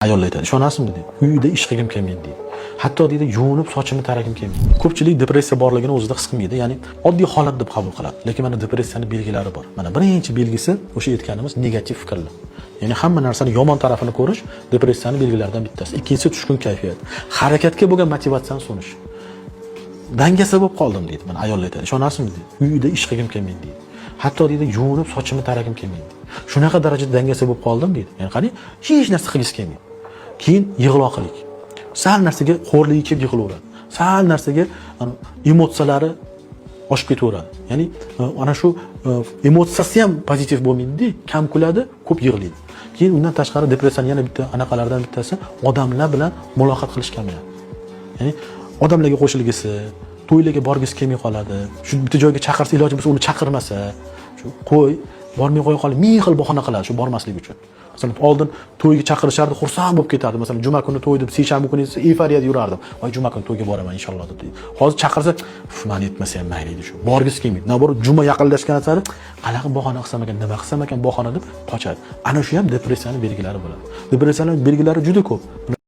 Ayollar aytadi: "Ishonasizmi?" deydi, "Uyda ish qilgim kelmaydi", deydi. Hatto deydi, "Yuvinib, sochimni taragim kelmaydi". Ko'pchilik depressiya borligini o'zida his qilmaydi, ya'ni oddiy holat deb qabul qiladi. Lekin mana depressiyani belgilari bor. Mana birinchi belgisi o'sha aytganimiz negativ fikrlar. Ya'ni hamma narsani yomon tarafini ko'rish depressiyani belgilaridan bittasi. Ikkinchisi tushkun kayfiyat. Harakatga bo'lgan motivatsiyani so'nishi. "Dangasa bo'lib qoldim", deydi. Mana ayollar aytadi: "Ishonasizmi?" deydi, "Uyda ish qilgim kelmaydi", deydi. Hatto deydi, "Yuvinib, sochimni taragim kelmaydi. Shunaqa darajada dangasa bo'lib qoldim", deydi. Ya'ni qarang, hech narsa qilgisi kelmaydi. Keyin yig'loqlik. Sal narsaga xo'rligi kelib yig'laveradi. Sal narsaga emotsiyalari oshib ketaveradi. Ya'ni ana shu emotsiyasi ham pozitiv bo'lmaydi, kam kuladi, ko'p yig'laydi. Keyin undan tashqari depressiyani yana bitta anaqalardan bittasi odamlar bilan muloqot qilish kamayadi. Ya'ni odamlarga qo'shilgisi, to'ylarga borgisi kelmay qoladi. Shu bitta joyga chaqirsa, iloji bo'lsa uni chaqirmasa, shu qo'y, bormay qo'ya qolib, ming xil bahona qiladi shu bormaslik uchun. Masalan, oldin to'yga chaqirishardi, xursand bo'lib ketardi. Masalan, juma kuni to'y deb, seshanba kuni desa, eyforiyada yurardim. "Voy, juma kuni to'yga boraman inshaalloh", deb deydi. Hozir chaqirsa, "Mani yetmasa ham mayli", deydi shu. Borgisi kelmaydi. Наоборот, juma yaqinlashgan sari qanaqa bahona qilsam ekan, nima qilsam ekan bahona deb qochadi. Ana shu ham depressiyani belgilari bo'ladi. Depressiyani belgilari juda ko'p.